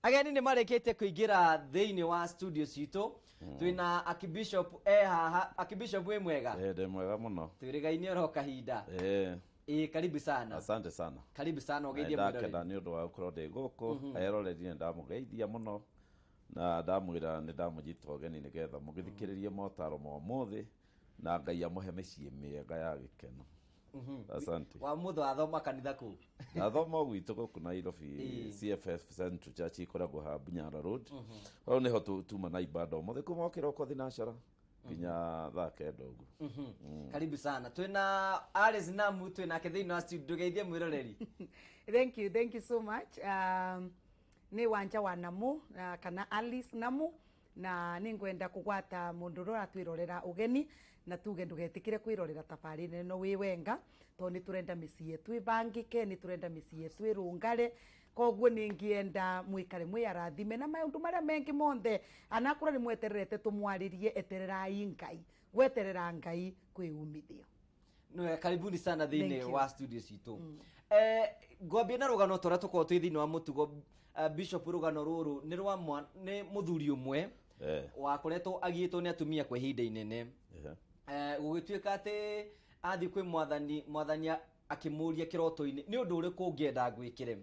Ageni nĩ marĩkĩtie kũingĩra thĩinĩ wa studio citũ. Twĩna Archbishop e haha. Archbishop, wĩ mwega? Eh, ndĩ mwega mũno. Twĩrĩgaine oro kahinda. Ĩĩ, karibu sana. Asante sana. Karibu sana, ũgeithie Ndakena mwĩroreri. nĩ ũndũ wa gũkorwo ndĩ gũkũ. Eroreri nĩ ndamũgeithia mũno na ndamwĩra nĩ ndamũnyita ũgeni nĩgetha mũgĩthikĩrĩrie motaro ma ũmũthĩ na Ngai amũhe mĩciĩ mĩega ya gĩkeno. Asante. Wa mũthũ athoma kanitha kũ? Ndathoma o gwitũ gũkũ Nairobi. CFF Central Church ĩkoragwo ha Bunyara Road. Hau nĩho tuma na ibada ũmũthĩ kuma o kĩroko thinacara nginya thaa 9 ũguo. Karibu sana. Twĩna Alice Namu, twĩ nake thĩinĩ wa studio. Ndũgeithie mwĩroreri. Thank you, thank you so much. Nĩ Wanja wa Namu, kana Alice Namu, na nĩ ngwenda kũgwata mũndũ ũrĩa ũratwĩrorera ũgeni na tuge ndũgetĩkĩre kwĩrorera tabarĩra ĩno wĩ wenga, tondũ nĩ tũrenda mĩciĩ yetu ĩbangĩke, nĩ tũrenda mĩciĩ yetu ĩrũngare. Koguo nĩ ngĩenda mwĩkare mwĩ arathime na maũndũ marĩa mengĩ monthe anakũra nĩ mwetererete tũmwarĩrie. Etererai Ngai, gweterera Ngai kwĩ umithio. Nĩwe, karibuni sana Thank thĩinĩ you. wa studio citũ. Ngwambie na rũgano tũrĩa tũkoragwo twĩ thĩinĩ wa mũtugo. Bishop, rũgano rũrũ nĩ rwa nĩ mũthuri ũmwe wakoretwo agiĩtwo nĩ atumia kwa ihinda inene. Gũgĩtuĩka atĩ athiĩ kwĩ mwathani, mwathani akĩmũria kĩroto-inĩ, nĩ ũndũ ũrĩkũ ũngĩenda ngwĩkĩre?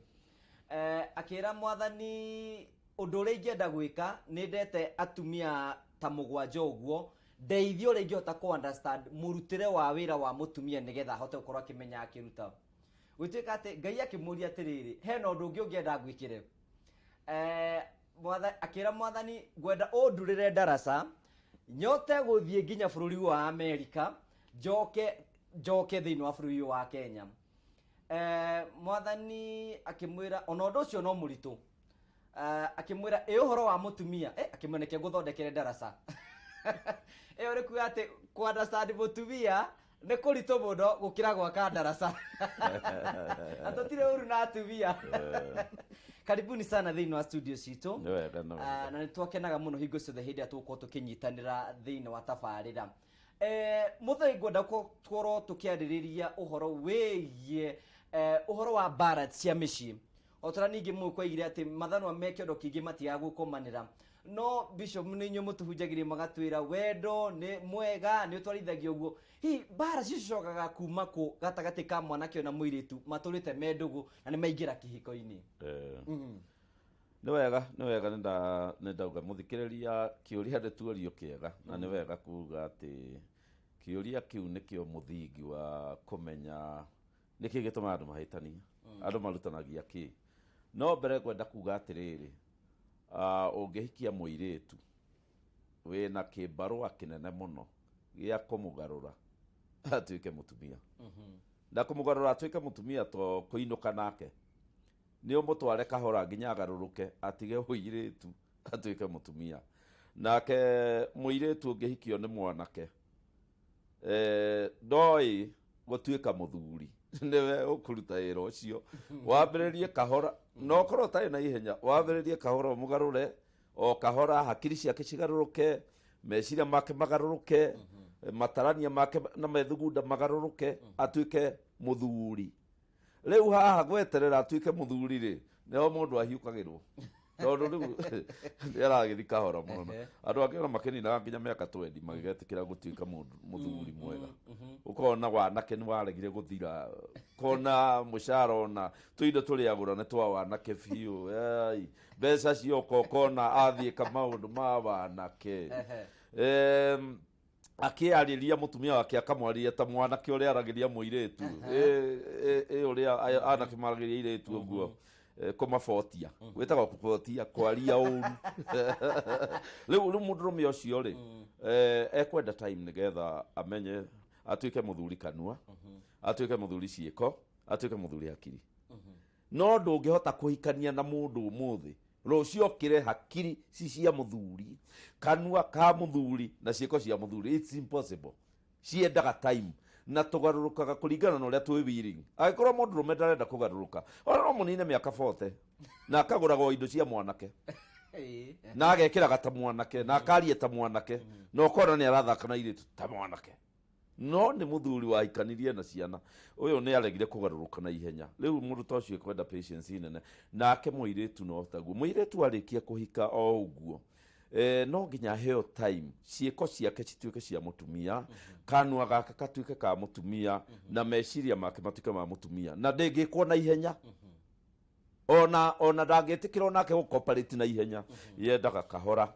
Akĩra mwathani, ũndũ ũrĩa ingĩenda gwĩka, nĩ ndete atumia ta 7 ũguo, ndeithio ũrĩa ingĩhota kũ understand mũrutĩre wa wĩra wa mũtumia nĩgetha ahote gũkorwo akĩmenya akĩruta. Gũtuĩka atĩ Ngai akĩmũria atĩrĩrĩ, hena ũndũ ũngĩ ũngĩenda ngwĩkĩre? Akĩra mwathani, ngwenda ũndurĩre ndaraca nyote gũthiĩ nginya bũrũri wa Amerika, njoke njoke thĩinĩ wa bũrũri ũyũ wa Kenya. Mwathani akĩmwĩra ona ũndũ ũcio no mũritũ. Akĩmwĩra ĩ ũhoro wa mũtumia, akĩmwĩra nĩkĩo ngũthondekere ndaraca ĩyo. Nĩ kuga atĩ kũ understand mũtumia nĩ kũritũ mũno gũkĩra gwaka ndaraca, na tũtirĩ ũru na atumia. Karibuni sana thĩinĩ wa studio citũ. Nĩ wega, nĩ wega. Ah, na nĩ twakenaga mũno hingo ciothe hĩndĩ ĩrĩa tũgũkorwo tũkĩnyitanĩra thĩinĩ wa tabarĩra. Mũthei, ngwenda tũkorwo tũkĩarĩrĩria ũhoro wĩgiĩ ũhoro wa mbara cia mĩciĩ. O tũrĩa ningĩ mũkwaigire atĩ mathanwa me kĩondo kĩingĩ matigaga gũkomanĩra, no Bishop, nĩ inyuĩ mũtũhunjagĩria magatwĩra wendo nĩ mwega, nĩ ũtwarithagia ũguo. Hihi mbara cicokaga kuma kũ gatagatĩ ka mwanake ũyũ na mũirĩtu matũrĩte me ndũgũ na nĩ maingĩra kĩhiko-inĩ? Nĩ wega, nĩ wega. Nĩ ndauga mũthikĩrĩria kĩũria nĩ tuorio kĩega, na nĩ wega kuga atĩ kĩũria kĩu nĩkĩo mũthingi wa kũmenya nĩkĩ gĩtũmaga andũ mahĩtania, andũ marutanagia kĩ. No mbere ngwenda kuga atĩrĩrĩ, ũngĩhikia mũirĩtu wĩna kĩmbarũa kĩnene mũno gĩa kũmũgarũra atuĩke mũtumia, na kũmũgarũra atuĩke mũtumia to kũinũka nake, nĩ ũmũtware kahora nginya agarũrũke atige ũirĩtu atuĩke mũtumia. Nake mũirĩtu ũngĩhikio nĩ mwanake ndoĩ gũtuĩka mũthuri, nĩwe ũkũruta wĩra ũcio. Wambĩrĩrie kahora, na ũkorwo ũtarĩ na ihenya, wambĩrĩrie kahora, ũmũgarũre o kahora, hakiri ciake cigarũrũke, meciria make magarũrũke, matarania make na methugunda magarũrũke, atuĩke mũthuri. Rĩu haha gweterera atuĩke mũthuri rĩ, nĩho mũndũ ahiũkagĩrwo, tondũ rĩu nĩ aragĩthi kahora mũno. Andũ angĩ ona makĩninaga nginya mĩaka 20 magĩgetĩkĩra gũtuĩka mũndũ mũthuri mwega. Ũkona wanake nĩ waregire gũthira, kona mũcara ona tũindo tũrĩagũra nĩ twa wanake biũ. Ai, mbeca cioka ũkona athiĩka maũndũ ma wanake. Akĩarĩria mũtumia wake akamwarĩria ta mwanake ũrĩa aragĩria mũirĩtu, ĩ ũrĩa anake maragĩria airĩtu ũguo. Kũmabotia gwĩtagwo kũbotia, kwaria ũru. Rĩu mũndũrũme ũcio rĩ, ekwenda time nĩgetha amenye atuĩke mũthuri kanua, atuĩke mũthuri ciĩko, atuĩke mũthuri hakiri. No ndũngĩhota kũhikania na mũndũ ũmũthĩ, rũciũ okĩre hakiri ci cia mũthuri, kanua ka mũthuri na ciĩko cia mũthuri. It's impossible. Ciendaga time, na tũgarũrũkaga kũringana na ũrĩa twĩ willing. Angĩkorwo mũndũrũme ndarenda kũgarũrũka, ona no mũnine mĩaka 40 na akagũraga o indo cia mwanake na agekĩraga ta mwanake na akaria ta mwanake na ũkona nĩ arathaka na airĩtu ta mwanake. No nĩ mũthuri wahikanirie na ciana, ũyũ nĩ aregire kũgarũrũka na ihenya. Rĩu mũndũ ta ũcio ekwenda patience nene. Nake mũirĩtu no taguo. Mũirĩtu arĩkia kũhika o ũguo, no nginya aheo time, ciĩko ciake cituĩke cia mũtumia, kanua gake gatuĩke ka mũtumia, na meciria make matuĩke ma mũtumia, na ndĩngĩkwo na ihenya. Ona ndangĩtĩkĩra onake gũcooperate na ihenya, yendaga kahora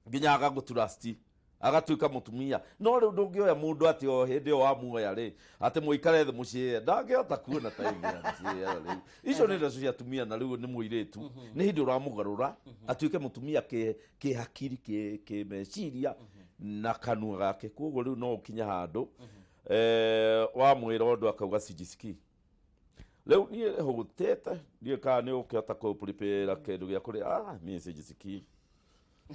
nginya agagũtrust, agatuĩka mũtumia. No rĩu ndũngĩoya mũndũ atĩ o hĩndĩ ĩyo wamuoya rĩ, atĩ mũikare thĩ mũciĩ, ndangĩhota kuona time ya mũciĩ. Rĩu icio nĩ ndeto cia atumia, na rĩu nĩ mũirĩtu, nĩ hĩndĩ ũramũgarũra atuĩke mũtumia kĩhakiri, kĩmeciria na kanua gake. Koguo rĩu no ũkinye handũ wamwĩra ũndũ akauga sijisikii. Rĩu niĩ hũgũtĩte, ndiũĩ kana nĩ ũkĩhota kũ-prepare kĩndũ gĩa kũrĩa. Ah, niĩ sijisikii.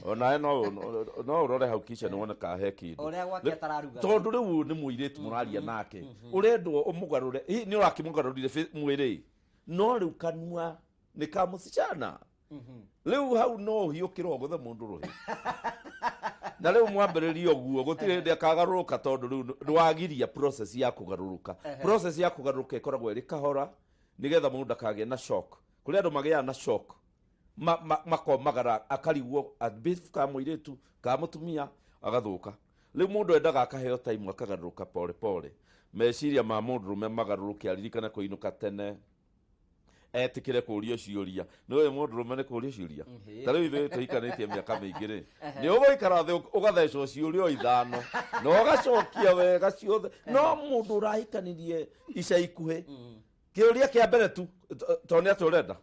Onawe no ũrore hau kitchen wone kana he kĩndũ. Ũrĩa gwake atararuga. Tondũ rĩu ũyũ nĩ mũirĩtu mũraria nake, ũrendwo ũmũgarũre. Hihi nĩ ũrakĩmũgarũrire mwĩrĩ, no rĩu kanua nĩ ka mũcichana. Rĩu hau no ũhiũkĩre ũgũthe mũndũ rũhĩ, na rĩu mwambĩrĩrie ũguo, gũtirĩ hĩndĩ akagarũrũka, tondũ rĩu nĩwagiria process ya kũgarũrũka. Process ya kũgarũrũka ĩkoragwo ĩrĩ kahora, nĩgetha mũndũ ndakagĩe na shock. Kũrĩ andũ magĩaga na shock, makomagara, akarigwo abif ka mũirĩtu ka mũtumia, agathũka. Rĩu mũndũ endaga akaheo time akagarũrũka pole pole, meciria ma mũndũrũme magarũrũke, aririkane kũinũka tene, etĩkĩre kũrio ciũria. Nĩ ũyũ mũndũrũme nĩ kũrio ciũria. Ta rĩu ithuĩ tũhikanĩtie mĩaka mĩingĩ rĩ, nĩ ũgũikara thĩ ũgathecwo ciũria o ithano na ũgacokia wega ciothe. No mũndũ ũrahikanirie ica ikuhĩ, kĩũria kĩa mbere tu tondũ nĩ atĩa ũrenda,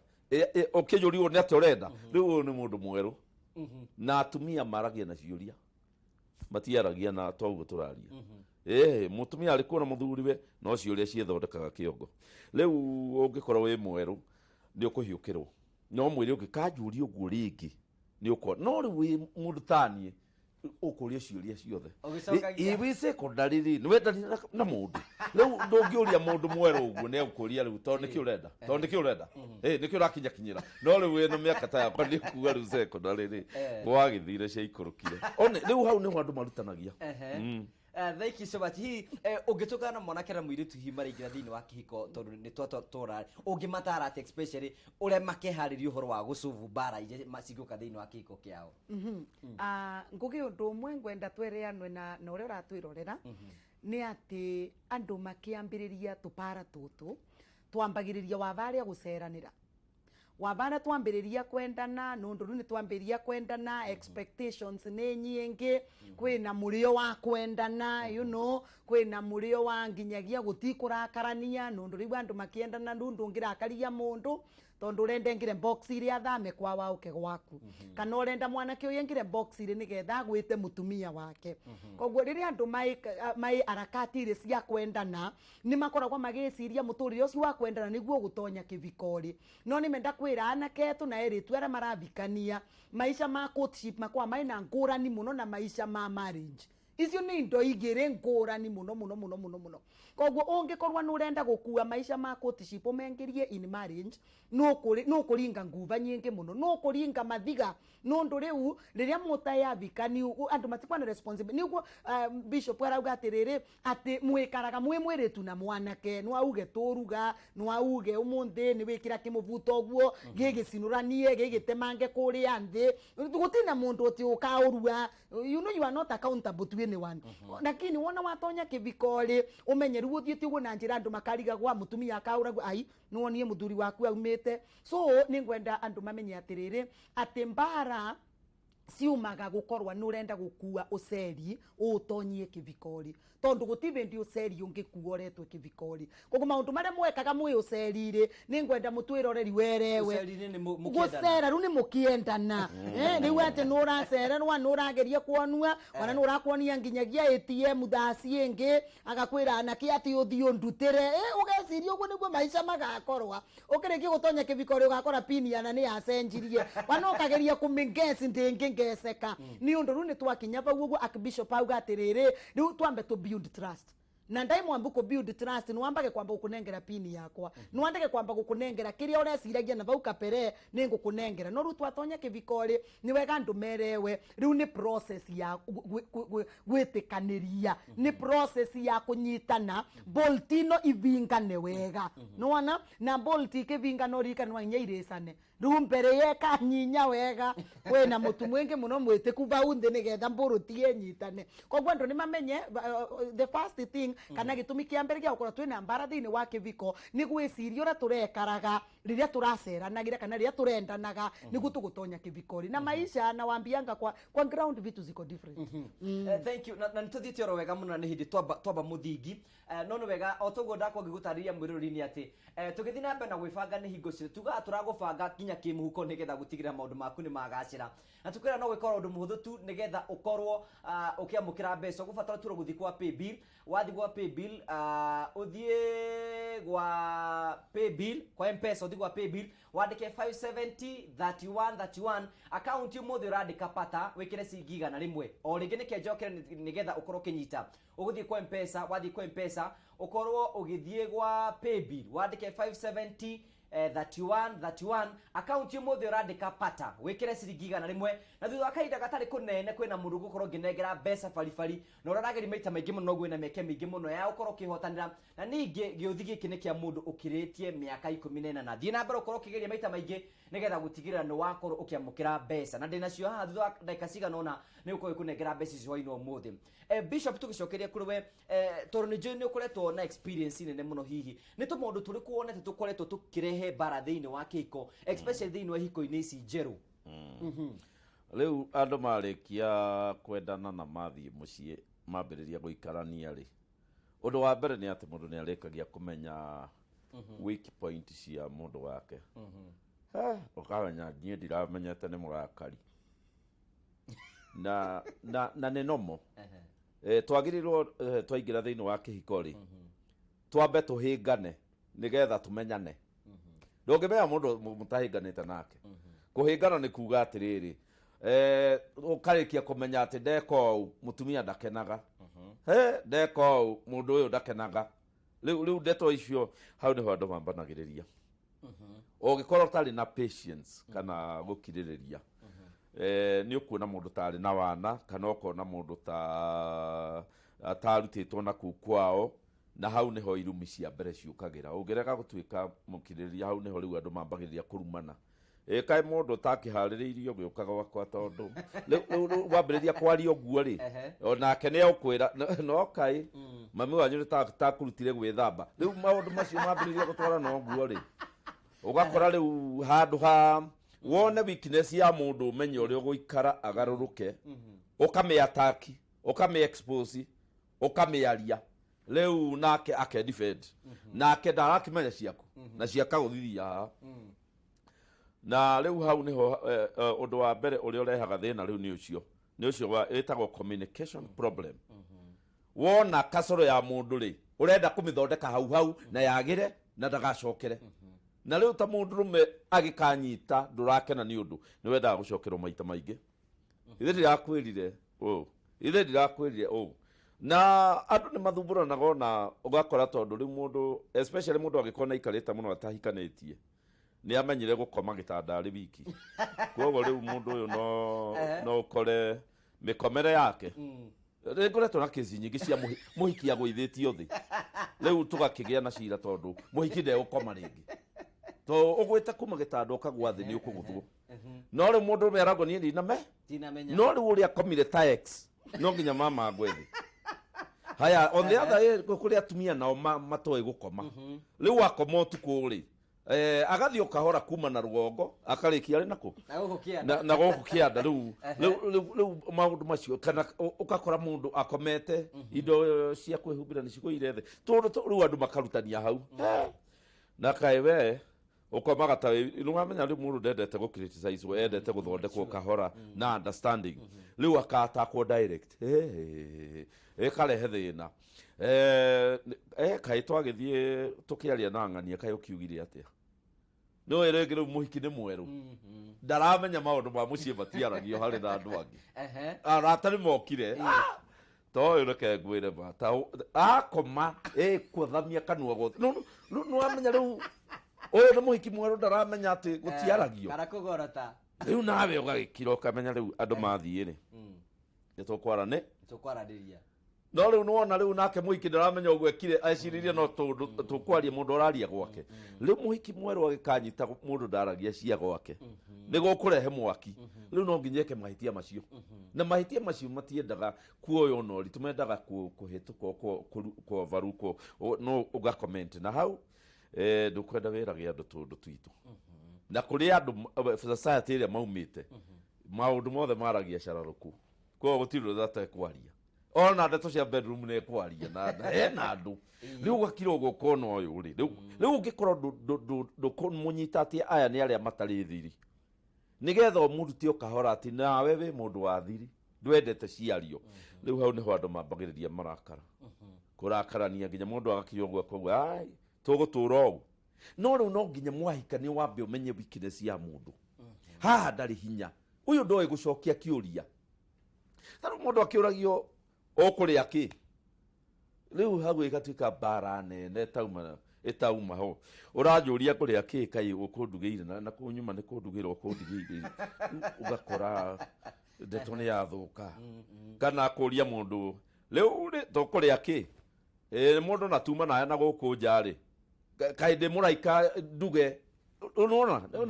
ũkĩyũriwo nĩ atĩa ũrenda. Rĩu ũyũ nĩ mũndũ mwerũ, na atumia maragia na ciũria, matiaragia na toguo tũraria. Ĩĩ, mũtumia arĩ kuo na mũthuriwe, no ciũria ciĩthondekaga kĩongo. Rĩu ũngĩkorwo wĩ mwerũ nĩ ũkũhiũkĩrwo, no mwĩrĩ ũngĩkanjũria ũguo rĩngĩ nĩ ũkona. No rĩu wĩ mũndũ taniĩ ũkũria ciũria ciothe. Ũgĩcokagia. Ĩ, wĩ secondary rĩ, nĩ wendanire na mũndũ? Rĩu ndũngĩũria mũndũ mwerũ ũguo, nĩ egũkũria rĩu tondũ nĩkĩ ũrenda, tondũ nĩkĩ ũrenda, ĩ nĩkĩ ũrakinyakinyĩra. No rĩu wĩna mĩaka ta yakwa, nĩ kuga rĩu secondary rĩ, wagĩthire ciaikũrũkire. One rĩu hau nĩho andũ marutanagia. Thank you so much. Hihi ũngĩtũngana na mwanake na mũirĩtu hihi maraingĩra thĩinĩ wa kĩhiko, tondũ nĩ twatũra, ũngĩmatara atĩa, especially ũrĩa makeharĩria ũhoro wa gũcubu mbara iria cingĩũka thĩinĩ wa kĩhiko kĩao? Ah, ngugi undu umwe ngwenda twereanwe na uria uratwirorera ni ati andu makiambiriria tupara tutu twambagiriria wa varia guceranira, wa varia twambiriria kwendana, nundu riu ni twambiriria kwendana, expectations ni nyingi, kwina murio wa kwendana, kwina murio wa nginyagia gutikurakarania, nundu riu andu makiendana ndu ndungirakaria mundu, tondu urenda engire box iria athame kwa wauke gwaku, kana urenda mwanake uyu engire box iri nigetha agwite mutumia wake. Koguo riria andu mai harakati iri cia kwendana, ni makoragwo magiciria muturire ucio wa kwendana niguo gutonya kivikori. No ni menda kwira anake etu na eritu aria marathikania, maisha ma courtship makwa maina ngurani muno na maisha ma marriage. Icio nĩ indo igĩrĩ ngũrani mũno mũno mũno mũno mũno. Koguo ũngĩkorwo nĩ ũrenda gũkua maica ma courtship ũmengĩrie in marriage, nũkũringa nguva nyingĩ mũno, nũkũringa mathiga, nũndũ rĩu rĩrĩa mũtayabika andũ matikwa na responsibility. Nĩguo bishop arauga atĩrĩrĩ, atĩ mwĩkaraga mwĩ mwĩrĩtu na mwanake, no auge tũruga, no auge ũmũthĩ nĩ wĩkĩra kĩmũbuto ũguo gĩgĩcinũranie gĩgĩtemange kũrĩa nthĩ, gũtirĩ na mũndũ ũtĩ ũkaũrua. You know you are not accountable to anyone. Lakini wona watonya kĩviko rĩ, ũmenye rĩu ũthiĩte ũguo na njĩra andũ makarigagwa, mũtumia akaũragwo, ai nĩwonie mũthuri waku aumĩte. So nĩ ngwenda andũ mamenye atĩrĩrĩ, atĩ mbara ciumaga gukorwa nĩ ũrenda gũkua ũceri ũũtonyie kĩviko-rĩ, tondũ gũtirĩ hĩndĩ ũceri ũngĩkua ũretwo kĩviko-rĩ. Koguo maũndũ marĩa mwekaga mwĩ ũceri-rĩ, nĩ ngwenda mũtwĩroreri werewe. Ũceri-inĩ nĩ mũkĩendana. Gũcera rĩu nĩ mũkĩendana. Rĩu atĩ nĩ ũracererwa, nĩ ũrageria kuonua, ona nĩ ũrakuonia nginyagia ATM thaa ciĩngĩ, agakwĩra anake atĩ ũthiĩ ũndutĩre. Ũgeciria ũguo nĩguo maica magakorwa. Ũkĩrĩkia gũtonya kĩviko rĩ, ũgakora pin yana nĩ yacenjirie, wana ũkageria kũmĩngeci ndĩngĩ ngeceka. Nĩ ũndũ rĩu nĩ twakinya bau ũguo Archbishop auga atĩrĩrĩ, rĩu twambe tũ build trust. Na ndaimwambu ku build trust niwambage kwamba gukunengera pin yakwa, niwandage kwamba gukunengera kiria ureciragia na vau kapere ni ngukunengera. No riu twatonya kiviko ri, ni wega andu merewe riu ni process ya gwitikaniria, ni process ya kunyitana, bolt ino ivingane wega, nĩwona? Na bolt ikivingana ũririkane nginya irĩcane. Riu mbere yekanyinya wega kwina mutu mwingi muno mwitiku vau nthi nigetha mburuti ĩnyitane. Koguo andu nĩ mamenye the first thing kana gĩtũmi kĩa mbere gĩa gũkorwo twĩna mbara thĩinĩ wa kĩviko nĩ gwĩciria ũrĩa tũrekaraga rĩrĩa tũraceranagira kana rĩrĩa tũrendanaga nĩguo tũgũtonya kĩviko-rĩ. Na maisha na wambianga kwa ground vitu ziko different. Thank you. Na nĩ tũthiĩte oro wega mũno na nĩ hĩndĩ twamba mũthingi. No nĩ wega o toguo ndakorwo ngĩgũtarĩria mwĩroreri-inĩ atĩ tũgĩthiĩ na mbere na gwĩbanga nĩ hingo ciothe tugaga tũragũbanga nginya kĩmũhuko nĩgetha gũtigĩrĩra maũndũ maku nĩ magacĩra, na tũkwĩra no gwĩka oro ũndũ mũhũthũ tu nĩgetha ũkorwo ũkĩamũkĩra mbeca. Ũgũbatara tu gũthiĩ kwa paybill. Wathiĩ gwa paybill, ũthiĩ gwa paybill kwa Mpesa, ũthiĩ gwa paybill wandĩke 570 31 31, akaunti ũmũthĩ ũrandĩka pata, wĩkĩre ciringi 100. O rĩngĩ nĩke njokere nĩgetha ũkorwo ũkĩnyita. Ũgũthiĩ kwa Mpesa, wathiĩ kwa Mpesa ũkorwo ũgĩthiĩ gwa paybill wandĩke 570 31 31, akaunti ũmũthĩ ũrandĩka pata, wĩkĩre ciringi 100, na thutha wa kahinda gatarĩ kũnene kwĩna mũndũ ũgũkorwo ngĩnengera mbeca baribari. Na ũrĩa ũrageria maita maingĩ mũno noguo wĩna mĩeke mĩingĩ mũno ya gũkorwo ũkĩhotanĩra. Na ningĩ gĩũthi gĩkĩ nĩ kĩa mũndũ ũkĩrĩtie mĩaka 18. Thiĩ na mbere ũkorwo ũkĩgeria maita maingĩ nĩgetha gũtigĩrĩra nĩ wakorwo ũkĩamũkĩra mbeca, na ndĩnacio haha. Thutha wa ndagĩka cigana ũna nĩ gũkorwo ĩkũnengera mbeca icio hwainĩ wa ũmũthĩ. Bishop, tũgĩcokeria kũrĩ we, tondũ nĩ njũĩ nĩ ũkoretwo na experience nene mũno, hihi nĩ tũmaũndũ tũrĩkũ wonete tũkoretwo tũkĩrehe mbara thĩinĩ wa kĩhiko, especially thĩinĩ wa ihiko-inĩ ici njerũ? Rĩu andũ marĩkia kwendana na mathiĩ mũciĩ mambĩrĩria gũikarania rĩ, ũndũ wa mbere nĩ atĩ mũndũ nĩ arĩkagia kũmenya weak point cia mũndũ wake. Ũkamenya niĩ ndiramenyete nĩ mũrakari na nĩ nomo. Twagĩrĩirwo twaingĩra thĩinĩ wa kĩhiko rĩ, twambe tũhĩngane nĩgetha tũmenyane. Ndũngĩmenya mũndũ mũtahĩnganĩte nake. Kũhĩngana nĩ kuga atĩrĩrĩ, ũkarĩkia kũmenya atĩ ndeka ũũ mũtumia ndakenaga, he ndeka ũũ mũndũ ũyũ ndakenaga. Rĩu ndeto icio, hau nĩho andũ mambanagĩrĩria. Ũngĩkorwo ũtarĩ na patience kana gũkirĩrĩria, nĩ ũkuona mũndũ tarĩ na wana kana ũkona mũndũ ta atarutĩtwo na kũu kwao, na hau nĩho irumi cia mbere ciũkagĩra. Ũngĩrega gũtuĩka mũkirĩrĩria, hau nĩho rĩu andũ mambagĩrĩria kũrumana. Ĩ kaĩ mũndũ ũtakĩharĩrĩirio gĩũka gwakwa, tondũ rĩu wambĩrĩria kwaria ũguo rĩ, onake nĩ egũkwĩra no kaĩ mami wanyu nĩ takũrutire gwĩthamba. Rĩu maũndũ macio mambĩrĩria gũtwarana ũguo rĩ, ũgakora rĩu handũ ha wone weakness ya mũndũ, ũmenye ũrĩa ũgũikara agarũrũke, ũkamĩataki, ũkamĩ expose, ũkamĩaria, rĩu nake ake defend, nake ndarakĩmenya ciaku na ciakagũthithia haha. Na rĩu hau nĩho ũndũ wa mbere ũrĩa ũrehaga thĩna rĩu nĩ ũcio wa ĩtagwo communication problem. Wona kasoro ya mũndũ rĩ, ũrenda kũmĩthondeka hau hau na yagĩre na ndagacokere. Na rĩu ta mũndũrũme agĩkanyita ndũrakena nĩ ũndũ nĩ wendaga gũcokerwo maita maingĩ, ithe ndirakwĩrire ũũ, ithe ndirakwĩrire ũũ. Na andũ nĩ mathumbũranaga ona ũgakora tondũ rĩu mũndũ, especially mũndũ angĩkorwo nĩ aikarĩte mũno atahikanĩtie, nĩ amenyire gũkoma gĩtanda arĩ wiki. Koguo rĩu mũndũ ũyũ no ũkore mĩkomere yake. Nĩ ngoretwo na kesi nyingĩ cia mũhiki agũithĩtio thĩ, rĩu tũgakĩgĩa na cira tondũ mũhiki ndegũkoma rĩngĩ, to ũgwĩte kuma gĩtanda ũkagwa thĩ nĩ ũkũgũthwo. No rĩu mũndũ ũrũme aragwo niĩ ndiname Ndinamenya. No rĩu ũrĩa akomire ta ex no nginya mama ngwe thĩ. Haya, on the other hand, kũrĩ atumia nao matoĩ gũkoma. Rĩu akoma ũtukũ rĩ, agathiĩ o kahora kuma na rũgongo akarĩkia arĩ nakũ? Na gũkũ kĩanda. Na gũkũ kĩanda. Rĩu maũndũ macio, kana ũgakora mũndũ akomete indo cia kwĩhumbĩra nĩ cigũire thĩ tondũ rĩu andũ makarutania hau. Na kaĩ we ũkomaga ta nĩwamenya rĩu mũndũ ndendete gũ criticize, endete gũthondekwo kahora na understanding. Rĩu akatakwo direct, ĩkarehe thĩna. Kaĩ twagĩthiĩ tũkĩaria na ng'ania, kaĩ ũkiugire atĩa? Nĩũĩ rĩngĩ rĩu mũhiki nĩ mwerũ, ndaramenya maũndũ ma mũciĩ matiaragio harĩ na andũ angĩ. Arata nĩ mokire. Ah! Ta ũyũ reke ngwĩre ma ta akoma ĩkwathamia kanua gothe. No no no wamenya rĩu ũyũ nĩ mũhiki mwerũ, ndaramenya atĩ gũtiaragio. Kana kũgorota. Rĩu nawe ũgagĩkira ũkamenya rĩu andũ mathiĩ rĩ, nĩ tũkwara nĩ tũkwaranĩria. No rĩu nĩwona rĩu nake mũhiki ndaramenya ũguo ekire, eciririe no tũndũ tũkwaria mũndũ ũraria gwake. Rĩu mũhiki mwerũ agĩkanyita mũndũ ndaragia cia gwake, nĩ gũkũrehe mwaki. Rĩu no nginya eke mahĩtia macio, na mahĩtia macio matiendaga kuoywo na ũritũ, mendaga kũhĩtũka kũovarukwo, no ũgacomment na hau. Ndũkwenda wĩrage andũ tũndũ twitũ na kũrĩ andũ society ĩrĩa maumĩte, maũndũ mothe maragia cararũkũ, koguo gũtirĩ ũndũ atekwaria, ona ndeto cia bedroom nĩ ekwaria na hena andũ. Rĩu ũgakira ũguo ũkona ũyũ rĩ, rĩu ũngĩkorwo ndũkũmũnyita atĩ aya nĩ arĩa matarĩ thiri, nĩgetha ũmũrute o kahora atĩ nawe wĩ mũndũ wa thiri, ndwendete ciario. Rĩu hau nĩho andũ mambagĩrĩria marakara, kũrakarania, nginya mũndũ agakinya ũguo akauga, "Ai, tũgũtũra ũũ." No rĩu no nginya mwahikania wambe ũmenye weakness ya mũndũ. Haha ndarĩ hinya, ũyũ ndoĩ gũcokia kĩũria. Ta rĩu mũndũ akĩũragio, "Ũkũrĩa kĩ?" Rĩu hau ĩgatuĩka mbara nene ĩtauma ĩtauma ho. "Ũranjũria kũrĩa kĩ? Kaĩ ũkũndugĩire na kũu nyuma nĩ kũndugĩra ũkũndigĩire?" Rĩu ũgakora ndeto nĩ yathũka. Kana kũria mũndũ, "Rĩu rĩ tũkũrĩa kĩ?" Ĩ, mũndũ na tuma nawe na gũkũ nja rĩ, kaĩ ndĩ mũraika nduge? Unaona nĩ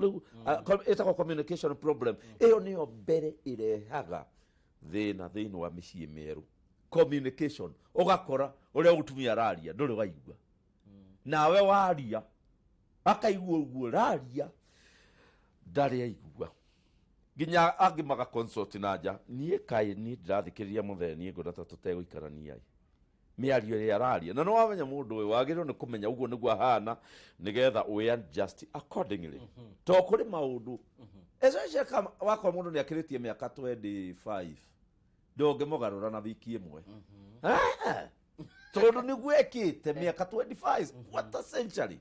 rĩu ĩtagwo communication problem. Ĩyo nĩyo mbere ĩrehaga thĩna thĩinĩ wa mĩciĩ mĩerũ, communication. Ũgakora ũrĩa mũtumia araria ndũrĩ waigua, nawe waria akaigua ũguo ũraria ndarĩ aigua. Nginya angĩ maga consult na nja, "Niĩ kaĩ niĩ ndĩrathikĩrĩria mũthee, niĩ ngona ta tũtegũikarania ĩ mĩario ĩrĩa araria." Na nĩ wamenya mũndũ ũyũ, wagĩrĩirwo nĩ kũmenya ũguo nĩguo ahana, nĩgetha ũ adjust accordingly, to kũrĩ maũndũ, especially kama wakorwo mũndũ nĩ akĩrĩtie mĩaka 25, ndũngĩmũgarũra na wiki ĩmwe. Ah, tondũ nĩguo ekĩte mĩaka 25, what a century.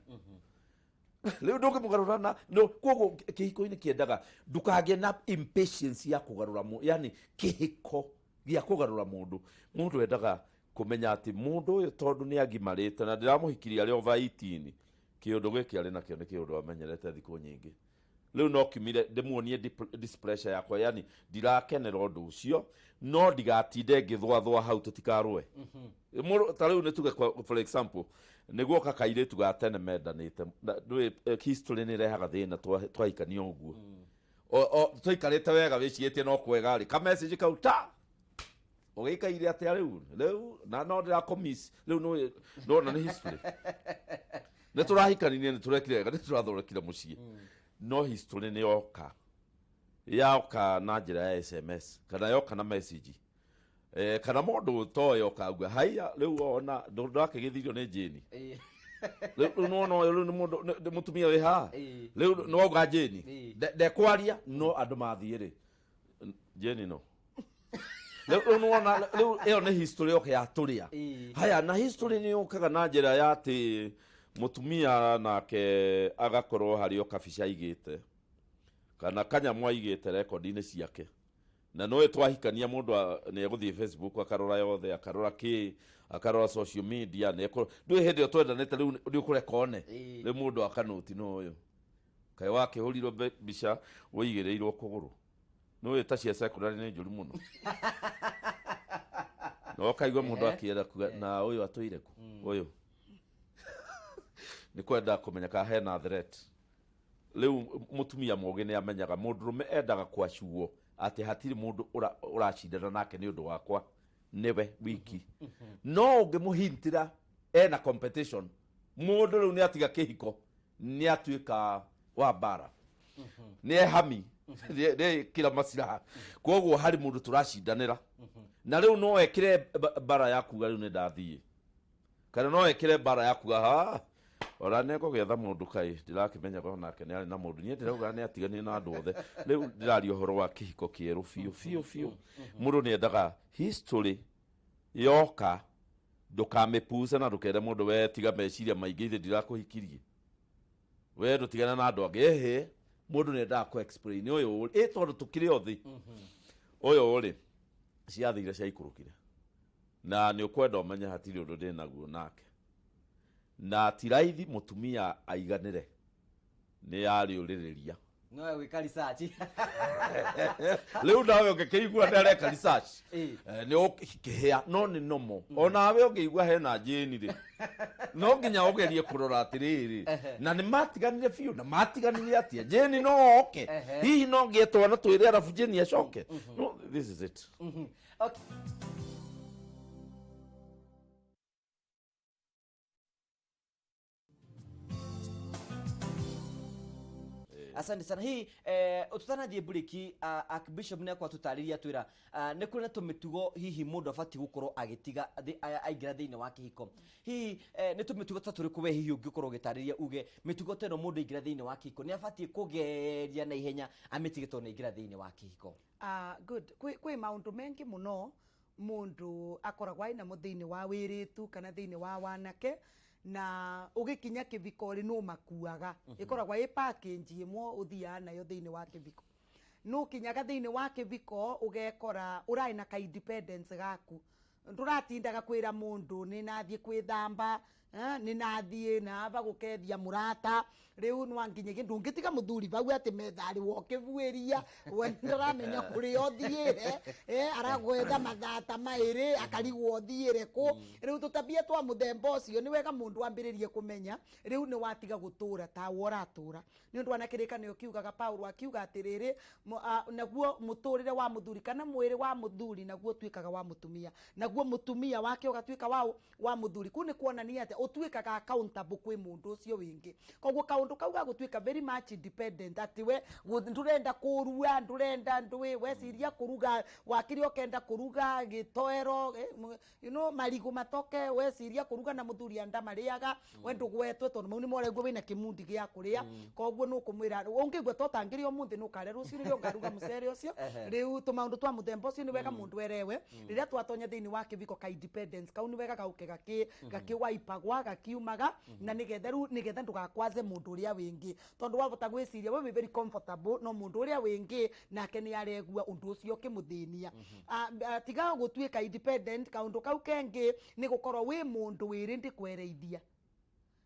Rĩu ndũngĩmũgarũra na no. Koguo kĩhiko-inĩ kĩendaga ndũkagĩe na impatience ya kũgarũra yani kĩhiko gĩa kũgarũra mũndũ. Mũndũ endaga kũmenya atĩ mũndũ ũyũ, tondũ nĩ agimarĩte na ndĩramũhikirie arĩ over 18, kĩũndũ gĩkĩ arĩ nakĩo nĩ kĩũndũ amenyerete thikũ nyingĩ. Rĩu no kiumire ndĩmuonie displeasure yakwa, yani ndirakenera ũndũ ũcio, no ndigatinde ngĩthwathwa hau tũtikarũe. Ta rĩu nĩ tuge for example, nĩguo kakairĩtu ga tene mendanĩte ndũĩ, history nĩ ĩrehaga thĩna. Twahikania ũguo twaikarĩte wega, wĩciĩtie no kwega rĩ, ka message kau ta ũgĩikaire atĩa rĩu na no ndĩrakũmiss rĩu nĩ nona nĩ history. Nĩ tũrahikanirie, nĩ tũrekire wega, nĩ tũrathondekire mũciĩ, no history nĩ yoka, yoka na njĩra ya SMS kana yoka na message, kana mũndũ ũtoĩ okauga, "Haiya, rĩu ona ndwakĩgĩthirio nĩ Jane." Rĩu nĩwona ũyũ rĩu nĩ mũndũ nĩ mũtumia wĩ haha. Rĩu nĩwauga Jane ndekwaria, no andũ mathiĩ rĩ, Jane no rĩu nĩwona rĩu ĩyo nĩ history yoke ya tũrĩa. Haya, na history nĩ yũkaga na njĩra ya atĩ mũtumia nake agakorwo harĩ o kabica aigĩte kana kanyamũ aigĩte rekondi-inĩ ciake, na nĩũĩ twahikania mũndũ nĩ egũthiĩ Facebook akarora yothe, akarora kĩ, akarora social media, nĩ ndũĩ hĩndĩ ĩyo twendanĩte, rĩu nĩ ũkũreka one. Rĩu mũndũ akanũti no ũyũ kaĩ wakĩhũrirwo mbica ũigĩrĩirwo kũgũrũ, nĩũĩ ta cia secondary nĩ njũru mũno, na ũkaigua mũndũ akĩenda kuga, "Na ũyũ atũire kũ?" Ũyũ nĩ kwenda kũmenya kana hena threat. Rĩu mũtumia mũgĩ nĩ amenyaga mũndũrũme endaga kwacuo atĩ hatirĩ mũndũ ũracindana nake nĩ ũndũ wakwa, nĩwe wiki. No ũngĩmũhintĩra ena competition, mũndũ rĩu nĩ atiga kĩhiko, nĩ atuĩka wa mbara, nĩ ehami, nĩ ekĩra masiraha. Koguo harĩ mũndũ tũracindanĩra na rĩu no ekĩre mbara ya kuga, "Rĩu nĩ ndathiĩ," kana no ekĩre mbara ya kuga, "Ha, ona nĩ ngũgĩetha mũndũ, kaĩ ndirakĩmenyaga onake nĩ arĩ na mũndũ." Niĩ ndĩrauga nĩ atiganire na andũ othe. Rĩu ndĩraria ũhoro wa kĩhiko kĩerũ biũ biũ biũ. Mũndũ nĩ endaga history yoka ndũkamĩpuce na ndũkere mũndũ, "We tiga meciria maingĩ, ithe ndirakũhikirie, we ndũtigane na andũ angĩ." Ĩhĩ, mũndũ nĩ endaga kũ explain ũyũ ĩ tondũ tũkĩrĩ o thĩ ũyũ rĩ. Ciathire ciaikũrũkire na nĩ ũkwenda ũmenye hatirĩ ũndũ ndĩ naguo nake, na ti raithi mũtumia aiganĩre nĩ yarĩũrĩrĩria. No gwĩka research. Rĩu nawe ũngĩkĩigua nĩ areka research, nĩ ũkĩhĩa no nĩ nomo. Onawe ũngĩigua hena njĩni rĩ, no nginya ũgerie kũrora atĩrĩrĩ, na nĩ matiganire biũ, na matiganire atĩa? Njĩni no oke? Hihi no ngĩe twana twĩrĩ arabu njĩni acoke? No, this is it. Okay. Asante sana. Hihi tutanathiĩ mburĩki, Archbishop nĩ akwa tũtarĩria twĩra nĩ kũrĩ na tũmĩtugo hihi mũndũ abatiĩ gũkorwo agĩtiga aingĩra thĩinĩ wa kĩhiko. Hihi nĩ tũmĩtugo ta tũrĩkũ we hihi ũngĩkorwo ũgĩtarĩria uge mĩtugo ta ĩno mũndũ aingĩra thĩinĩ wa kĩhiko nĩ abatiĩ kũgeria na ihenya amĩtige tondũ nĩ aingĩra thĩinĩ wa kĩhiko? Good. Kwĩ maũndũ mengi mũno mũndũ akoragwo aĩ namo thĩinĩ wa wĩrĩtu kana thĩinĩ wa wanake, na ũgĩkinya kĩviko rĩ, nũ makuaga. Ĩkoragwo ĩ package ĩmwe ũthiaga nayo thĩinĩ wa kĩviko. Nũ kinyaga thĩinĩ wa kĩviko ũgekora ũrarĩ na ka independence gaku, ndũratindaga kwĩra mũndũ nĩ nathiĩ kwĩthamba, nĩ nathiĩ naba gũkethia mũrata. Rĩu nwanginyagia ndũngĩtiga mũthuri vau atĩ metharĩ wokĩbuĩria, we ndaramenya kũrĩa ũthiĩre, aragwetha mathata maĩrĩ akarigwo ũthiĩre kũ. Rĩu tũtabia twa mũthemba ũcio nĩ wega mũndũ ambĩrĩrie kũmenya rĩu nĩ watiga gũtũra tawe ũratũra, nĩ ũndũ wana kĩrĩkanĩro kiugaga, Paulo akiuga atĩrĩrĩ, naguo mũtũrĩre wa mũthuri kana mwĩrĩ wa mũthuri naguo ũtuĩkaga wa mũtumia, naguo mũtumia wake ũgatuĩka wa mũthuri. Kũu nĩ kuonania atĩ ũtuĩkaga accountable kwĩ mũndũ ũcio wĩngĩ. Koguo kaũndũ kau gagũtuĩka very much independent, atĩ we ndũrenda kũrua, ndũrenda ndũĩ weciria kũruga wakĩrĩa ũkenda kũruga gĩtoero, marigũ matoke, weciria kũruga na mũthuri anda marĩaga, we ndũgwetwe tondũ mau nĩ moraigua wĩna kĩmundi gĩa kũrĩa. Koguo nũkũmwĩra ũngĩigua ta ũtangĩrĩa ũmũthĩ, nũkarĩa rũciũ rĩrĩa ũkaruga mũcere ũcio. Rĩu tũmaũndũ twa mũthemba ũcio nĩ wega mũndũ erewe rĩrĩa twatonya thĩinĩ wa kĩviko, ka independence kau nĩ wega gauke gakĩwaipagwa gakiumaga, na nĩgetha rĩu nĩgetha ndũgakwaze mũndũ ũrĩa wĩngĩ, tondũ wavota gwĩciria we wĩ very comfortable, no mũndũ ũrĩa wĩngĩ nake nĩ aregua ũndũ ũcio ũkĩmũthĩnia. Tiga gũtuĩka independent. Kaũndũ kau kengĩ nĩ gũkorwo wĩ mũndũ wĩrĩ ndĩkwereithia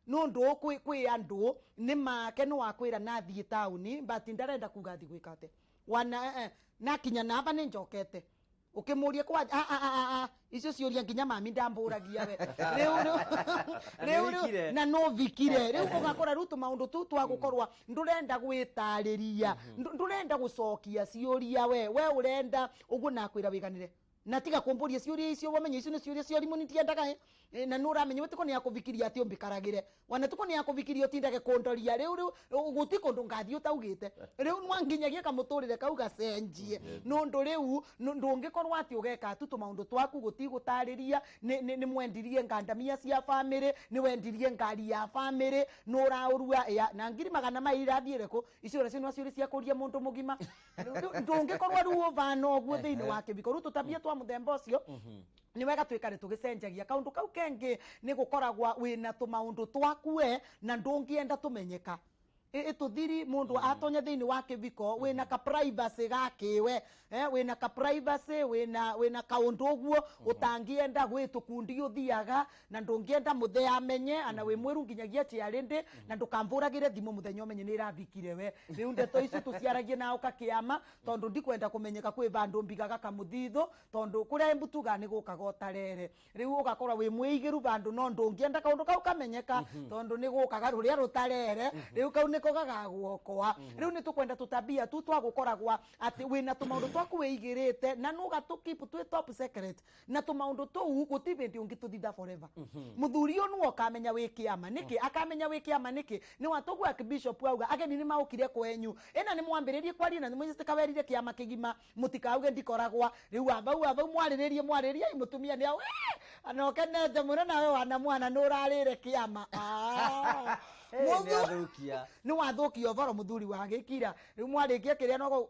nũndũ kwĩ andũ nĩ make nĩ wakwĩra nathiĩ taũni, but ndarenda kuga thiĩ gwĩka atĩa, wana nakinya namba nĩ njokete ũkĩmũria kwa icio ciũria nginya mami ndambũragia we rĩu rĩu Nĩwikire. Na no vikire. Rĩu ũgakora rĩu tũmaũndũ tũu twa gũkorwa ndũrenda gwĩtarĩria, ndũrenda gũcokia ciũria, we ũrenda ũguo nakwĩra wĩganĩre na tiga kũmbũria ciũria icio, wamenye icio nĩ ciũria cia ũrimũ nitiendaga na nĩ ũramenya we tiko nĩ akũvikiria atĩ ũmbikaragĩre, wana tiko nĩ akũvikiria ũtindage kũndoria. Rĩu gũti kũndũ ngathiĩ ũtaugĩte. Rĩu nwanginyagia kamũtũrĩre kau gacenjie, nũndũ rĩu ndũngĩkorwo atĩ ũgeka tu tũmaũndũ twaku gũtigũtarĩria nĩ mwendirie ngandamia cia bamĩrĩ, nĩ wendirie ngari ya bamĩrĩ, nĩ ũraũrua ya na 200,000 irathiĩre kũ. Icio nacio no ciũria cia kũria mũndũ mũgima. Ndũngĩkorwo rĩu ũbana ũguo thĩinĩ wa kĩviko. Rĩu tũtabia twa mũthemba ũcio nĩ wega twĩkare tũgĩcenjagia. Kaũndũ kau kengĩ nĩ gũkoragwa wĩna tũmaũndũ twaku we na ndũngĩenda tũmenyeka ĩtũthiri mũndũ atonya thĩinĩ wa kĩviko, wĩna ka privacy gakĩwe, wĩna ka privacy, wĩna kaũndũ ũguo ũtangĩenda gwĩ tũkundi ũthiaga na ndũngĩenda mũthee amenye, ana wĩ mwĩru nginyagia ciarĩ ndĩ na ndũkambũragĩre thimũ mũthenya ũmenye nĩ ĩrathikire we. Rĩu ndeto icio tũciaragie na ũkakĩama, tondũ ndikwenda kũmenyeka kwĩ vandũ mbigaga kamũthithũ, tondũ kũrĩa mbutuga nĩ gũkaga ũtarere. Rĩu ũgakorwo wĩ mwĩigĩru vandũ, no ndũngĩenda kaũndũ kau kamenyeka tondũ nĩ gũkaga rũrĩa rũtarere. Rĩu kau nĩko gagagwokoa. Rĩu nĩ tũkwenda tũtabia tu twa gũkoragwa atĩ wĩna tũmaũndũ twaku wĩigĩrĩte na nũgatũ keep twĩ top secret, na tũmaũndũ tũu gũti hĩndĩ ũngĩtũthitha forever. Mũthuri ũyũ nĩwe ũkamenya wĩ kĩama nĩkĩ, akamenya wĩ kĩama nĩkĩ. Nĩ watũguo Archbishop auga ageni nĩ maũkire kwenyu ĩna nĩ mwambĩrĩrie kwaria na nĩ kĩama kĩgima, mũtikauge ndikoragwa. Rĩu abau abau mwarĩrĩrie mwarĩrĩrie mũtumia nĩ au na ũkenete mũno nawe wana mwana nĩ ũrarĩre kĩama. Nĩ athũkia. Nĩ wathũkia ũboro mũthuri wa gĩkira. Rĩu mwarĩkia kĩrĩa no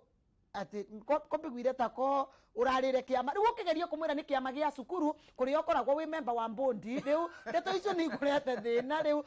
Ati ko mbiguire ta ko urarire kiama riu ukigeria kumwira ni kiama gia cukuru kuria ukoragwo wi member wa mbondi. Riu ndeto icio ni ikurete thina. Riu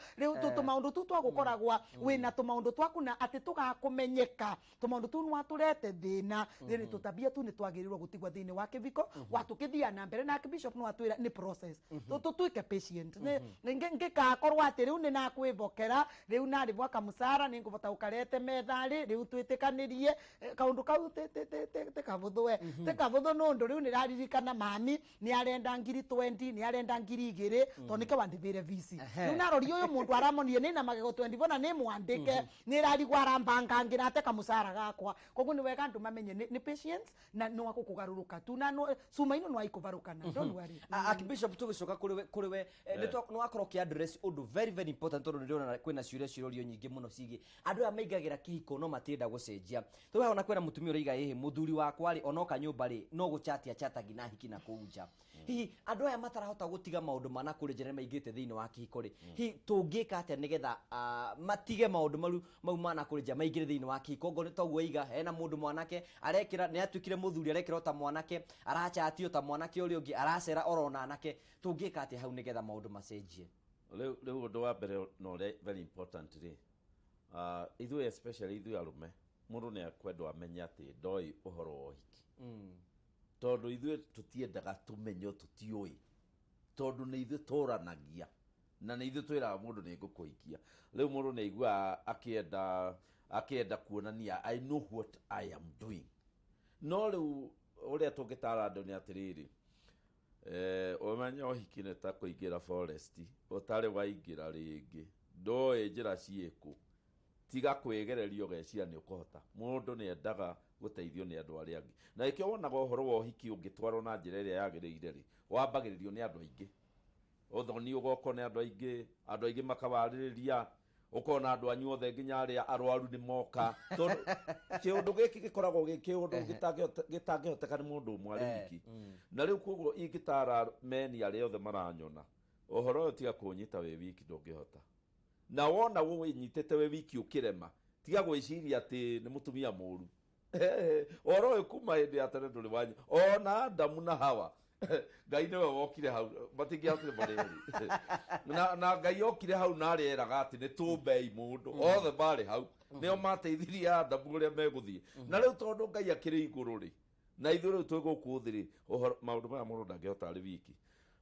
tumaundu tu twagukoragwa wina tumaundu twaku na ati tugakumenyeka, tumaundu tu nwaturete thina thini. Tutabia tu ni twagirirwo gutigwa thiini wa kiviko watukithia na mbere. Na bishop no atwira ni process, tutuike patient. Ngikakorwo ati riu ni nakwivokera, riu narivwa kamucara ni nguvota gukarete methari, riu twitikanirie kaundu kau ti kavuthu we, ti kavuthu nundu riu niraririkana mami ni arenda ngiri 20, ni arenda 2000, to nike wandivire visi. Riu narori uyu mundu aramonie nina magego 24 na ni mwandike ni rarigwa arambangangira ate kamucara gakwa. Koguo ni wega andu mamenye ni patience na no akukugaruruka tu na no cuma ino no aikuvarukana, don't worry. Archbishop, tugicoka kuri we, nĩ wakorwo ũkĩ address ũndũ very very important, tondũ nĩndĩrona kwĩna ciũria ciũrio nyingĩ mũno ciĩgiĩ andũ aya maingagĩra kĩhiko no matienda gũcenjia. Tũu haha ona kwĩna mũtumia ũraiga ĩhĩ mũthuri wakwa rĩ, onoka nyũmba rĩ, no gũchatia chatagi na hiki na kũu nja. Hihi andũ aya matarahota gũtiga maũndũ ma na kũrĩ nja nĩ maingĩte thĩinĩ wa kĩhiko rĩ, hihi tũngĩka atĩa nĩgetha matige maũndũ mau ma na kũrĩ nja maingĩre thĩinĩ wa kĩhiko? Okorwo nĩ toguo aiga hena mũndũ mwanake arekĩra, nĩ atuĩkire mũthuri, arekĩra o ta mwanake, arachatio ta mwanake ũrĩa ũngĩ, aracera oro na anake, tũngĩka atĩa hau nĩgetha maũndũ macenjie? Rĩu ũndũ wa mbere na ũrĩa very important rĩ, ithuĩ, especially ithuĩ arũme, mũndũ nĩ akwendwo amenye atĩ ndoĩ ũhoro wa ũhiki, tondũ ithuĩ tũtiendaga tũmenyo tũtiũĩ, tondũ nĩ ithuĩ tũranagia na nĩ ithuĩ twĩraga mũndũ nĩ ngũkũhikia. Rĩu mũndũ nĩ aiguaga akĩenda kuonania, "I know what I am doing." No rĩu ũrĩa tũngĩtara andũ nĩ atĩrĩrĩ, ũmenye ũhiki nĩ ta kũingĩra forest ũtarĩ waingĩra rĩngĩ, ndũĩ njĩra ciĩkũ. Tiga kwĩgereria ũgeciria nĩ ũkũhota. Mũndũ nĩ endaga gũteithio nĩ andũ arĩa angĩ, na nĩkĩo wonaga ũhoro wa ũhiki ũngĩtwarwo na njĩra ĩrĩa yagĩrĩire rĩ, wambagĩrĩrio nĩ andũ aingĩ, ũthoni ũgokwo nĩ andũ aingĩ, andũ aingĩ makawarĩrĩria, ũkona andũ anyu othe nginya arĩa arwaru nĩ moka, tondũ kĩũndũ gĩkĩ gĩkoragwo gĩ kĩũndũ gĩtangĩhoteka nĩ mũndũ ũmwe arĩ wiki. Na rĩu koguo ingĩtara meni arĩa othe maranyona ũhoro ũyũ, tiga kũũnyita wĩ wiki, ndũngĩhota. Na wona wĩnyitĩte wĩ wiki ũkĩrema, tiga gwĩciria atĩ nĩ mũtumia mũru. Ũhoro ũyũ kuma hĩndĩ ya tene ndũrĩ wanyu, ona Adamu na Hawa Ngai nĩwe wokire hau, matingĩahotire marĩ erĩ. Na Ngai okire hau na arĩa eraga atĩ nĩ tũmbei mũndũ, othe marĩ hau nĩo mateithirie Adamu ũrĩa megũthiĩ. Na rĩu tondũ Ngai akĩrĩ igũrũ rĩ, na ithuĩ rĩu twĩ gũkũ thĩ rĩ, ũhoro maũndũ maya mũndũ ndangĩhota arĩ wiki.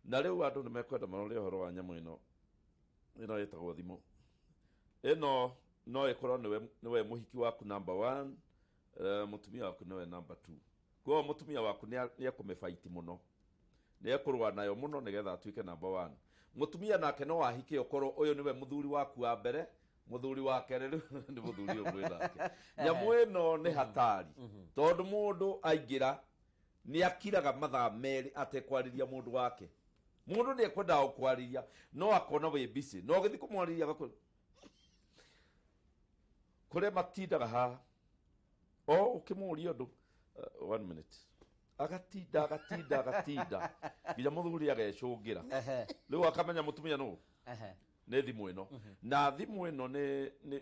Na rĩu andũ nĩ mekwenda marore ũhoro wa nyamũ ĩno ĩtagwo thimũ. Ĩno no ĩkorwo nĩwe mũhiki waku number one, mũtumia waku nĩwe number two. Koguo mũtumia waku nĩ ekũmĩbaiti mũno, nĩ ekũrũa nayo mũno nĩgetha atuĩke number one. Mũtumia nake no ahike ũkorwo ũyũ nĩwe mũthuri waku wa mbere, mũthuri wa kerĩ rĩu nĩ mũthuri ũyũ mwĩ nake. Nyamũ ĩno nĩ hatari, tondũ mũndũ aingĩra nĩ akiraga mathaa 2 atekwarĩria mũndũ wake. Mũndũ nĩ ekwendaga gũkwarĩria no akona wĩ busy, no ũgĩthiĩ kũmwarĩria agakũ kũrĩa matindaga haha o ũkĩmũria ũndũ, one minute, agatinda agatinda agatinda nginya mũthuri agecũngĩra. Rĩu akamenya mũtumia nũ nĩ thimũ ĩno. Na thimũ ĩno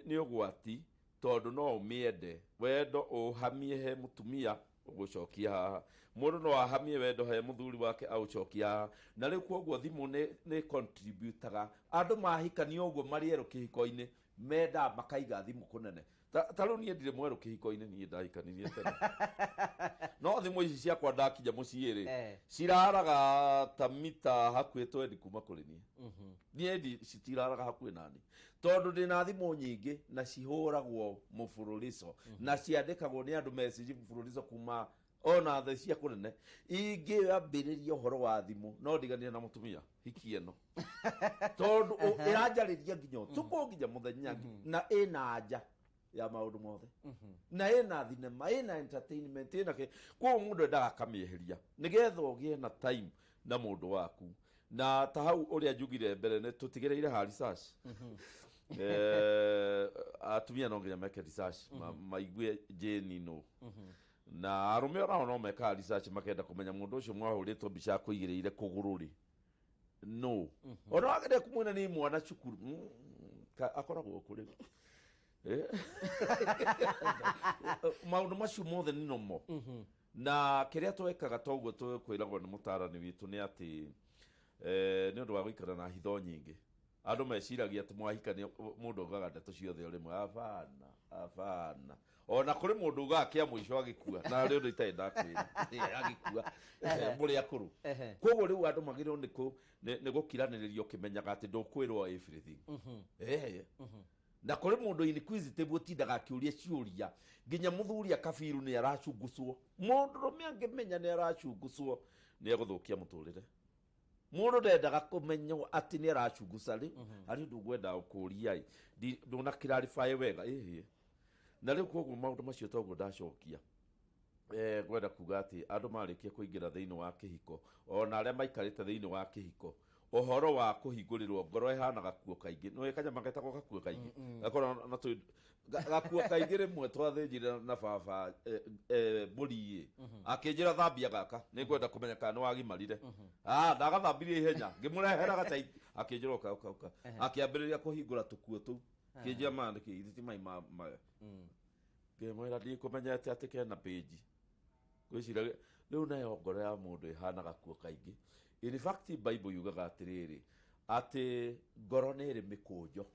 nĩ ũgwati, tondũ no ũmĩende wendo ũhamie he mũtumia ũgũcokia haha. Mũndũ no ahamie wendo he mũthuri wake aũcokia haha. Na rĩu koguo thimũ nĩ contributaga. Andũ mahikania ũguo marĩ erũ kĩhiko-inĩ, mendaga makaiga thimũ kũnene. Ta rĩu niĩ ndirĩ mwerũ kĩhiko-inĩ, niĩ ndahikanirie tene, no thimũ ici ciakwa ndakinya mũciĩ rĩ, ciraraga ta mita hakuhĩ 20 kuma kũrĩ niĩ. Niĩ citiraraga hakuhĩ nani, tondũ ndĩna thimũ nyingĩ na cihũragwo mũbũrũrico na ciandĩkagwo nĩ andũ message mũbũrũrico kuma ona thĩ cia kũnene. Ingĩambĩrĩria ũhoro wa thimũ no ndiganire na mũtumia hiki ĩno, tondũ ĩranjarĩria nginya ũtukũ nginya mũthenya, na ĩna anja ya maũndũ mothe, na ĩna thinema, ĩna entertainment, ĩna kĩ. Koguo mũndũ endaga akamĩeheria nĩgetha ũgĩe na time na mũndũ waku. Na ta hau ũrĩa njugire mbere, nĩ tũtigĩrĩire ha research. Atumia no nginya meke research, maigue Jane no na arũme onao no mekaga research, makenda kũmenya mũndũ ũcio mwahũrĩtwo mbica akũigĩrĩire kũgũrũ rĩ no ona wagĩrĩire kumwĩra nĩ mwana cukuru. Akoragwo kũ rĩu? Maũndũ macio mothe nĩ nomo. Na kĩrĩa twekaga toguo twĩragwo nĩ mũtaarani witũ nĩ atĩ nĩ ũndũ wa gũikara na hitho nyingĩ, andũ meciragia atĩ mwahikania mũndũ augaga ndeto ciothe o rĩmwe. Abana, abana, ona kũrĩ mũndũ ugaga kĩa mũico agĩkua, na harĩ ũndũ itarĩ ndakwĩra agĩkua mũrĩ akũrũ. Koguo rĩu andũ magĩrĩirwo nĩ gũkiranĩrĩria ũkĩmenyaga atĩ ndũkwĩrwo everything. Na kũrĩ mũndũ inquisitive ũtindaga akĩũria ciũria nginya mũthuri akabiru nĩ aracungucwo. Mũndũrũme angĩmenya nĩ aracungucwo, nĩ egũthũkia mũtũrĩre. Mũndũ ndendaga kũmenywo atĩ nĩ aracunguca. Rĩu harĩ ũndũ ngwendaga gũkũria ĩ, ndũna clarify wega ĩhĩ. Na rĩu koguo maũndũ macio toguo ndacokia, ngwenda kuga atĩ andũ marĩkia kũingĩra thĩinĩ wa kĩhiko, ona arĩa maikarĩte thĩinĩ wa kĩhiko, ũhoro wa kũhingũrĩrwo ngoro ĩhana gakuo kaingĩ. Nĩũĩ kanyama getagwo gakuo kaingĩ? Gakoragwo na gakuo kaingĩ. Rĩmwe twathĩnjire na baba mbũri ĩ, akĩnjĩra, "Thambia gaka, nĩ ngwenda kũmenya kana nĩ wagimarire." Ah, ndagathambirie ihenya, ngĩmũrehera gacai, akĩnjĩra, "Ũka, ũka, ũka." Akĩambĩrĩria kũhingũra tũkuo tũu, kĩnjĩra, "Maya nĩkĩ? Ithe ti mai ma maya?" Ngĩmwĩra, "Ndikũmenyete atĩ kena pĩnji." Ngwĩciria rĩu nayo ngoro ya mũndũ ĩhana gakuo kaingĩ. In fact, Bible yugaga atĩrĩrĩ, atĩ ngoro nĩ ĩrĩ mĩkũnjo.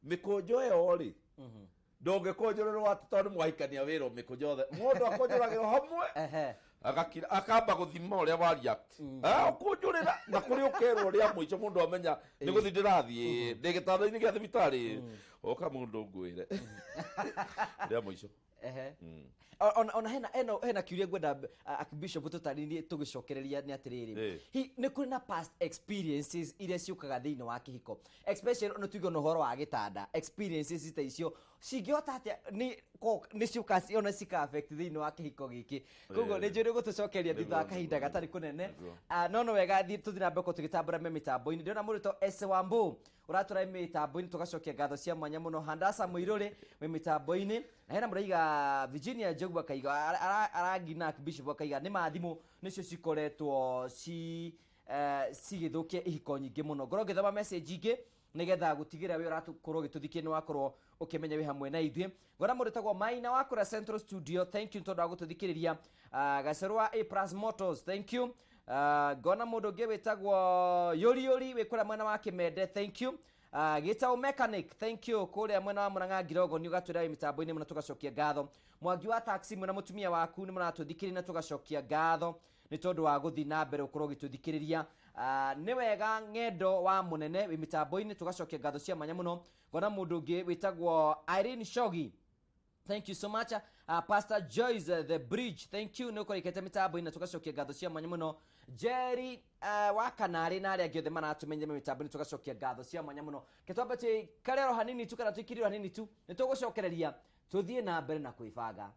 Mĩkũnjo ĩyo rĩ, ndũngĩkũnjũrĩrwo atĩ tondũ mwahikania wĩrwo mĩkũnjo yothe. Mũndũ akũnjũragĩrwo hamwe, agakira, akamba gũthima ũrĩa wa react. Ũkũnjũrĩra na kũrĩ ũkerwo rĩa mũico mũndũ amenya nĩ gũthiĩ ndĩrathiĩ, ndĩ gĩtanda-inĩ gĩa thibitarĩ, ũka mũndũ ngwĩre rĩa mũico. Ona hena kiuria ngwenda Archbishop tũtarĩrie tũgĩcokereria nĩ atĩrĩrĩ, hi nĩ kũrĩ na past experiences iria ciũkaga thĩinĩ wa kĩhiko, especially no tuge ona ũhoro wa gĩtanda, experiences ta icio cingĩhota atĩa nĩ ciũka ona cika affect thĩinĩ wa kĩhiko gĩkĩ? Koguo nĩ njũĩ nĩ gũtũcokeria thutha wa kahinda gatarĩ kũnene. Ah, no wega tũthiĩ na mbere gũkorwo tũgĩtambũra me mĩtambo-inĩ. Ndĩrona mũrĩtwo Ese Wambu ũratũra mĩtambo-inĩ, tũgacokia ngatho cia mwanya mũno. Handasa Mũirũrĩ wĩ mĩtambo-inĩ, na hena mũraiga Virginia Njogu akaiga arangina Archbishop, akaiga nĩ mathimũ nĩcio cikoretwo cigĩthũkia ihiko nyingĩ mũno. Ngorwo ngĩthoma message ingĩ nĩgetha gũtigĩrĩra wĩ ũrakorwo ũgĩtũthikia nĩ wakorwo ũkĩmenya wĩ hamwe na ithuĩ. Ngona mũndũ tagwo Maina wa kũrĩa Central Studio, thank you tondũ wa gũtũthikĩrĩria. Gacerũ wa A Plus Motors, thank you. Ngona mũndũ ũngĩ wĩtagwo Yũri Yũri wĩ kũrĩa mwena wa Kĩmende, thank you. Gĩtaũ Mechanic, thank you, kũrĩa mwena wa Mũrang'a Ngirogo nĩ ũgatwĩra wĩ mĩtambo-inĩ mũno, tũgacokia ngatho. Mwangi wa taxi mwena mũtumia waku nĩ mũratũthikĩrĩria, na tũgacokia ngatho nĩ tondũ wa gũthiĩ na mbere gũkorwo ũgĩtũthikĩrĩria. Nĩ wega ng'endo wa mũnene wĩ mĩtambo-inĩ, tũgacokia ngatho cia mwanya mũno. Ngona mũndũ ũngĩ wĩtagwo Irene Shogi, thank you so much. Pastor Joyce, the Bridge, thank you nĩ ũkorwo ikete mĩtambo-inĩ, na tũgacokia ngatho cia mwanya mũno. Jerry wa Kanarĩ na arĩa angĩ othe maratũmenyire mĩtambo-inĩ, tũgacokia ngatho cia mwanya mũno. Ke twambe twĩkare oro hanini tu kana tũikirire hanini tu, nĩ tũgũcokereria tũthiĩ na mbere na kwĩbanga.